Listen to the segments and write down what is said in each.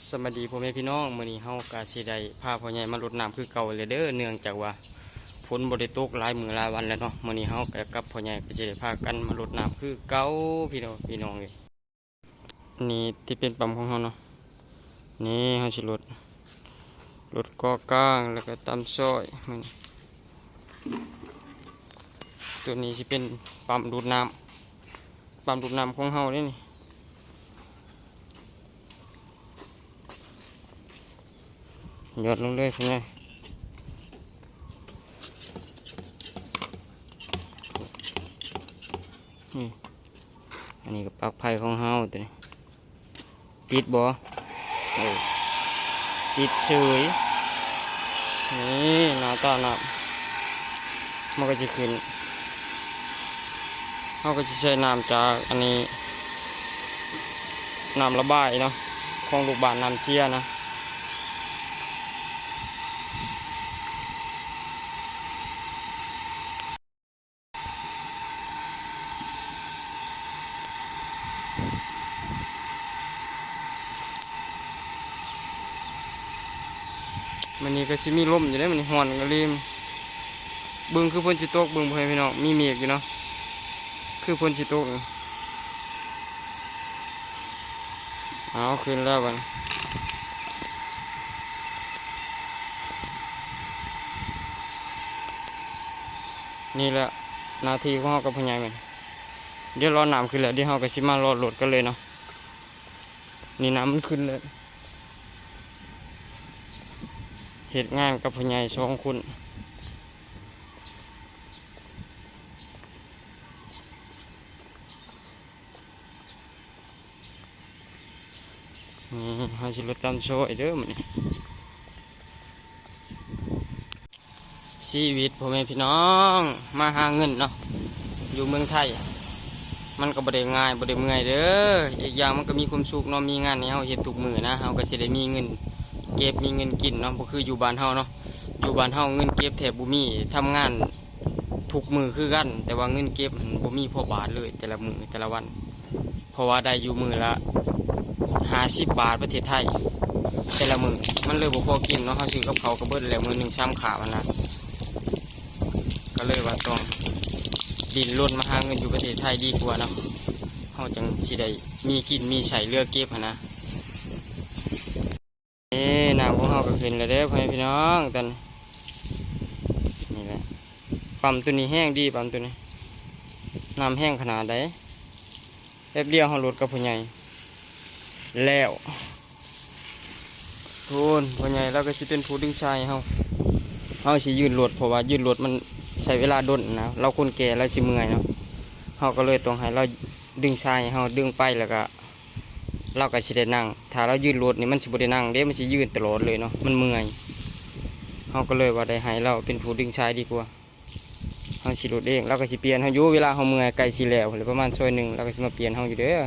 ສະບາຍດີພໍ່ແມ່ພີ່ນ້ອງ, ມື້ນີ້ເຮົາກະຊິໄດ້ພາພໍ່ໃຫຍ່ມາລົດນ້ຳຄືເກົ່າແລ້ວເດີ້ ເນື່ອງຈາກວ່າຝົນບໍ່ໄດ້ຕົກຫຼາຍມື້ຫຼາຍວັນແລ້ວເນາະ. ມື້ນີ້ເຮົາກະກັບພໍ່ໃຫຍ່ກະຊິໄດ້ພາກັນມາລົດນ້ຳຄືເກົ່າພີ່ນ້ອງ, ພີ່ນ້ອງເອີຍ. ນີ້ທີ່ເປັນປ້ຳຂອງເຮົາເນາະ, ນີ້ເຮົາຊິລົດ ລົດເກາະກາງ ແລ້ວກະຕຳຊອຍມື້ນີ້. ໂຕນີ້ຊິເປັນປ້ຳດູດນ້ຳ, ປ້ຳດູດນ້ຳຂອງເຮົາເດ້ນີ້. ຫຍອດລົງເລີຍພໍ່ໃຫຍ່. ນີ້ ອັນນີ້ກໍປລັກໄຟຂອງເຮົາໂຕນີ້. ຕິດບໍ່? ເອີ ຕິດເສີຍ. ນີ້ ໜ້າຕານ້ຳ ມັນກໍຊິຂຶ້ນ. ເຮົາກໍຊິໃຊ້ນ້ຳຈາກອັນນີ້ ນ້ຳລະບາຍເນາະ ຂອງລູກບ້ານນ້ຳເຊຍນະ. ມື້ນີ້ກໍຊິມີລົມຢູ່ເດ້, ມື້ນີ້ຮ້ອນກະລີມ. ເບິ່ງຄືຝົນຊິຕົກ, ເບິ່ງພໍ່ແມ່ພີ່ນ້ອງ, ມີເມກຢູ່ເນາະ, ຄືຝົນຊິຕົກ. ເອົາ ຂຶ້ນແລ້ວບັດນີ້. ນີ້ແຫຼະໜ້າທີ່ຂອງເຮົາກັບພໍ່ໃຫຍ່ແມ່ນ. ດຽວລໍນ້ຳຂຶ້ນແລ້ວ ດຽວເຮົາກໍຊິມາລໍລົດກັນເລີຍເນາະ. ນີ້ນ້ຳມັນຂຶ້ນແລ້ວ, ເຮັດງານກັບພໍ່ໃຫຍ່ສອງຄົນ. ນີ້ເຮົາຊິລົດຕຳຊອຍເດີ້ມື້ນີ້. ຊີວິດພໍ່ແມ່ພີ່ນ້ອງ ມາຫາເງິນເນາະ ຢູ່ເມືອງໄທ ມັນກໍບໍ່ໄດ້ງ່າຍ ບໍ່ໄດ້ເມື່ອຍເດີ້. ອີກຢ່າງມັນກໍມີຄວາມສຸກເນາະ, ມີງານໃຫ້ເຮົາເຮັດທຸກມື້ນະ, ເຮົາກໍຊິໄດ້ມີເງິນເກັບ ມີເງິນກິນເນາະ, ບໍ່ຄືຢູ່ບ້ານເຮົາເນາະ. ຢູ່ບ້ານເຮົາເງິນເກັບແທບບໍ່ມີ, ທຳງານ ທຸກມື້ຄືກັນ, ແຕ່ວ່າເງິນເກັບຫັ້ນບໍ່ມີພໍບາດເລີຍ ແຕ່ລະມື້ແຕ່ລະວັນ, ເພາະວ່າໄດ້ຢູ່ມື້ລະຫ້າສິບບາດປະເທດໄທແຕ່ລະມື້, ມັນເລີຍບໍ່ພໍກິນເນາະ. ເຮົາຊື້ກັບເຂົ້າກໍເບິດແລ້ວ ມື້ໜຶ່ງສາມຄາບຫັ້ນນະ, ກໍເລີຍວ່າຕ້ອງດີ້ນລົນມາຫາເງິນຢູ່ປະເທດໄທດີກວ່າເນາະ, ເຮົາຈັ່ງຊິໄດ້ມີກິນມີໃຊ້ເຫຼືອເກັບຫັ້ນນະ. ນີ້ນ້ຳຂອງເຮົາກໍຂຶ້ນແລ້ວເດີ້ ພໍ່ແມ່ພີ່ນ້ອງ, ຕອນນີ້ແຫຼະ ປ້ຳໂຕນີ້ແຮງດີ, ປ້ຳໂຕນີ້ນ້ຳແຮງຂະໜາດໃດ. ແປັບດຽວເຮົາລົດກັບພໍ່ໃຫຍ່ແລ້ວ. ໂທນ ພໍ່ໃຫຍ່ລາວກໍຊິເປັນຜູ້ດຶງຊາຍໃຫ້ເຮົາ, ເຮົາຊິຢືນລົດ ເພາະວ່າຢືນລົດມັນໃຊ້ເວລາດົນນະ, ລາວຄົນແກ່ລາວຊິເມື່ອຍເນາະ, ເຮົາກໍເລີຍຕ້ອງໃຫ້ລາວດຶງຊາຍໃຫ້ເຮົາ, ດຶງໄປແລ້ວກໍ ລາວກໍຊິໄດ້ນັ່ງ. ຖ້າລາວຢືນລົດນີ້ມັນຊິບໍ່ໄດ້ນັ່ງເດ້, ມັນຊິຢືນຕະຫຼອດເລີຍເນາະ, ມັນເມື່ອຍ. ເຮົາກໍເລີຍວ່າໄດ້ໃຫ້ລາວເປັນຜູ້ດຶງຊາຍດີກວ່າ, ເຮົາຊິລົດເອງ. ລາວກໍຊິປ່ຽນເຮົາຢູ່ ເວລາເຮົາເມື່ອຍ ໃກ້ຊິແລ້ວແລ້ວ ປະມານຊອຍໜຶ່ງ ລາວກໍຊິມາປ່ຽນເຮົາຢູ່ເດີ້.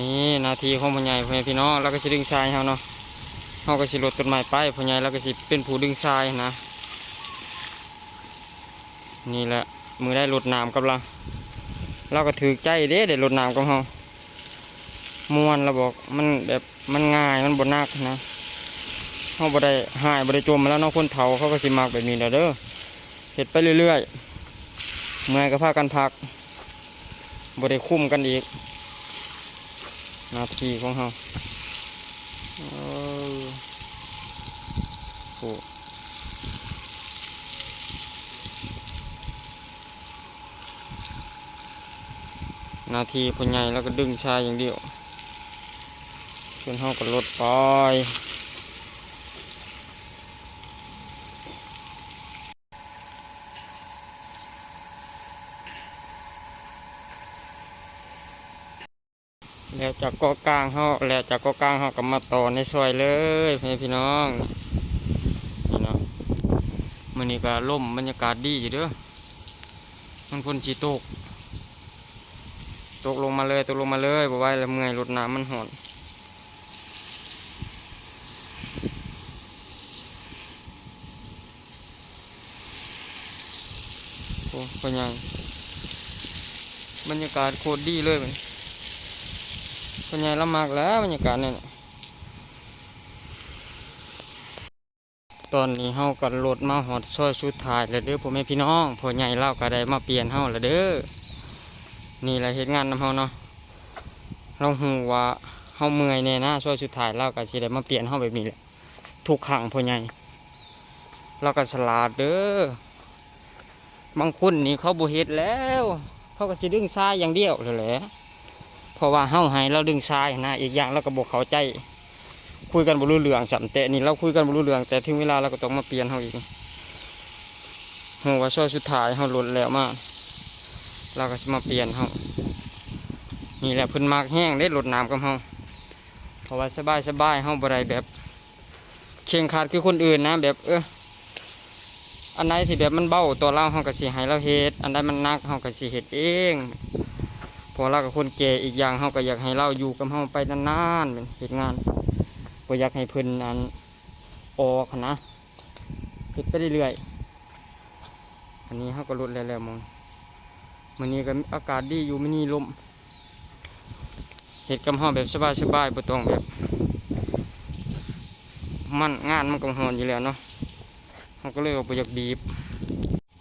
ນີ້ໜ້າທີ່ຂອງພໍ່ໃຫຍ່ ພໍ່ແມ່ພີ່ນ້ອງ, ລາວກໍຊິດຶງຊາຍເຮົາເນາະ, ເຮົາກໍຊິລົດຕົ້ນໄມ້ໄປ, ພໍ່ໃຫຍ່ລາວກໍຊິເປັນຜູ້ດຶງຊາຍຫັ້ນນະ. ນີ້ແຫຼະ ມື້ໃດລົດນ້ຳກັບລາວ, ລາວກໍຖືກໃຈເດ້ ໄດ້ລົດນ້ຳກັບເຮົາ, ມ່ວນລະບອກ. ມັນແບບ ມັນງ່າຍ ມັນບໍ່ໜັກນະ, ເຮົາບໍ່ໄດ້ຮ້າຍ ບໍ່ໄດ້ຈົ່ມແລ້ວເນາະ. ຄົນເຖົ້າເຂົາກໍຊິມັກແບບນີ້ແຫຼະເດີ້, ເຮັດໄປເລື້ອຍໆ, ເມື່ອຍກໍພາກັນພັກ. ບໍ່ໄດ້ຄຸມກັນອີກ ໜ້າທີ່ຂອງເຮົາ. ເອີ ໂອ້ ໜ້າທີ່ພໍ່ໃຫຍ່ລາວກໍດຶງຊາຍຢ່າງດຽວ, ສ່ວນເຮົາກໍລົດໄປ. ແລ້ວຈາກເກາະກາງເຮົາ ແລ້ວຈາກເກາະກາງເຮົາກໍມາຕໍ່ໃນຊອຍເລີຍ ພໍ່ແມ່ພີ່ນ້ອງ. ນີ້ເນາະ ມື້ນີ້ກໍລົມ ບັນຍາກາດດີຢູ່ເດີ້, ມັນຝົນຊິຕົກ. ຕົກລົງມາເລີຍ ຕົກລົງມາເລີຍ, ບໍ່ໄຫວແລ້ວ ເມື່ອຍ, ລົດນ້ຳມັນຮ້ອນ. ໂອ້ ພໍ່ໃຫຍ່ ບັນຍາກາດໂຄດດີເລີຍບັດນີ້ ພໍ່ໃຫຍ່ລາວມັກແຫຼະບັນຍາກາດນີ້. ຕອນນີ້ເຮົາກໍລົດມາຮອດຊອຍສຸດທ້າຍແລ້ວເດີພໍ່ແມ່ພີ່ນ້ອງ. ພໍ່ໃຫຍ່ລາວກໍໄດ້ມາປ່ຽນເຮົາແລ້ວເດີ. ນີ້ແຫຼະເຮັດງານນຳເຮົາເນາະ, ລາວຮູ້ວ່າເຮົາເມື່ອຍແດ່ນະ. ຊອຍສຸດທ້າຍລາວກໍຊິໄດ້ມາປ່ຽນເຮົາແບບນີ້ແຫຼະ ທຸກຄັ້ງພໍ່ໃຫຍ່. ລາວກໍສະຫຼາດເດີ. ບາງຄົນນີ້ເຂົາບໍ່ເຮັດແລ້ວ ເຂົາກໍຊິດຶງຊາຍຢ່າງດຽວແຫຼະ ເພາະວ່າເຮົາໃຫ້ລາວດຶງຊາຍຫັ້ນນະ. ອີກຢ່າງລາວກໍບໍ່ເຂົ້າໃຈ ຄຸຍກັນບໍ່ຮູ້ເລື່ອງຊ້ຳ. ແຕ່ນີ້ລາວຄຸຍກັນບໍ່ຮູ້ເລື່ອງ ແຕ່ເຖິງເວລາລາວກໍຕ້ອງມາປ່ຽນເຮົາອີກ. ຮູ້ວ່າຊອຍສຸດທ້າຍເຮົາລົດແລ້ວມາ ລາວກໍຊິມາປ່ຽນເຮົາ. ນີ້ແຫຼະເພິ່ນມັກແຮງເດ້ ລົດນ້ຳກັບເຮົາ ເພາະວ່າສະບາຍໆ ເຮົາບໍ່ໄດ້ແບບ ເຄັ່ງຄັດຄືຄົນອື່ນນະ ແບບ ເອີ ອັນໃດທີ່ແບບມັນເບົາຕໍ່ລາວ ເຮົາກໍຊິໃຫ້ລາວເຮັດ, ອັນໃດມັນໜັກ ເຮົາກໍຊິເຮັດເອງ. ເພາະລາວກໍຄົນແກ່, ອີກຢ່າງເຮົາກໍຢາກໃຫ້ລາວຢູ່ກັບເຮົາໄປນານໆ ເຮັດງານ, ບໍ່ຢາກໃຫ້ເພິ່ນ ອັນ ອອກຫັ້ນນະ, ເຮັດໄປເລື້ອຍໆ. ອັນນີ້ເຮົາກໍລົດແລ້ວໆ ມື້ ມື້ນີ້ກໍອາກາດດີຢູ່, ມື້ນີ້ລົມ ເຮັດກັບເຮົາແບບສະບາຍໆ ບໍ່ຕ້ອງແບບ ມັນ ງານມັນກໍຮ້ອນຢູ່ແລ້ວເນາະ, ເຮົາກໍເລີຍວ່າບໍ່ຢາກບີບ.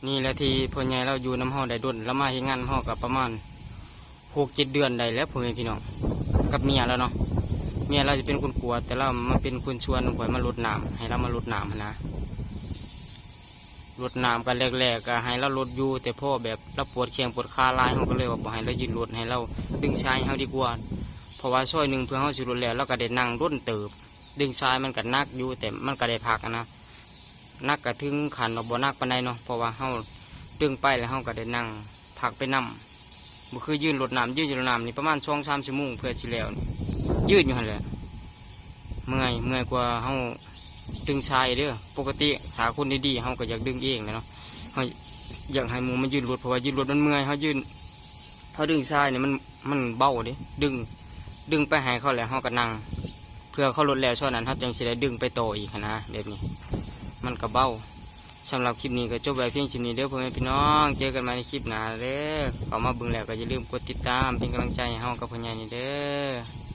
ນີ້ແຫຼະທີ່ພໍ່ໃຫຍ່ລາວຢູ່ນຳເຮົາໄດ້ດົນ, ລາວມາເຮັດງານນຳເຮົາກໍປະມານຫົກເຈັດເດືອນໄດ້ແລ້ວ ພໍ່ແມ່ພີ່ນ້ອງ, ກັບເມຍລາວເນາະ. ເມຍລາວຊິເປັນຄົນກວດ, ແຕ່ລາວມາເປັນຄົນຊວນຂ້ອຍມາລົດນ້ຳ, ໃຫ້ລາວມາລົດນ້ຳຫັ້ນນະ. ລົດນ້ຳກັນແລກໆ ກໍໃຫ້ລາວລົດຢູ່, ແຕ່ພໍແບບລາວປວດແຂ້ງປວດຂາຫຼາຍ ເຮົາກໍເລີຍວ່າບໍ່ໃຫ້ລາວຢືນລົດ, ໃຫ້ລາວດຶງຊາຍໃຫ້ເຮົາດີກວ່າ. ເພາະວ່າຊອຍໜຶ່ງເພື່ອເຮົາຊິລົດແລ້ວ ລາວກໍໄດ້ນັ່ງດົນເຕີບ, ດຶງຊາຍມັນກໍໜັກຢູ່ ແຕ່ມັນກໍໄດ້ພັກຫັ້ນນະ. ໜັກກໍເຖິງຂັ້ນວ່າບໍ່ໜັກປານໃດເນາະ, ເພາະວ່າເຮົາດຶງໄປແລ້ວເຮົາກໍໄດ້ນັ່ງ ພັກໄປນຳ. ບໍ່ຄືຢືນລົດນ້ຳ, ຢືນຢູ່ລົດນ້ຳນີ້ປະມານສອງສາມຊົ່ວໂມງເພື່ອຊິແລ້ວ, ຢືນຢູ່ຫັ້ນແຫຼະ. ເມື່ອຍ, ເມື່ອຍກວ່າເຮົາດຶງຊາຍເດີ. ປົກກະຕິຖ້າຄົນດີໆ ເຮົາກໍຢາກດຶງເອງແຫຼະເນາະ, ເຮົາຢາກໃຫ້ໝູ່ມາຢືນລົດ, ເພາະວ່າຢືນລົດມັນເມື່ອຍ. ເຮົາຢືນ, ເຮົາດຶງຊາຍນີ້ມັນ, ມັນເບົາເດ້, ດຶງ, ດຶງໄປໃຫ້ເຂົາແລ້ວເຮົາກໍນັ່ງ ເພື່ອເຂົາລົດແລ້ວ ສ່ວນນັ້ນເຮົາຈັ່ງຊິໄດ້ດຶງໄປຕໍ່ອີກຫັ້ນນະ, ແບບນີ້ມັນກໍເບົາ. ສຳລັບຄລິບນີ້ກໍຈົບໄວ້ພຽງສ່ຳນີ້ເດີ ພໍ່ແມ່ພີ່ນ້ອງ, ເຈີກັນໃໝ່ໃນຄລິບໜ້າເດີ. ເຂົ້າມາເບິ່ງແລ້ວກໍຢ່າລືມກົດຕິດຕາມ ເປັນກຳລັງໃຈໃຫ້ເຮົາກັບພໍ່ໃຫຍ່ນີ້ເດີ.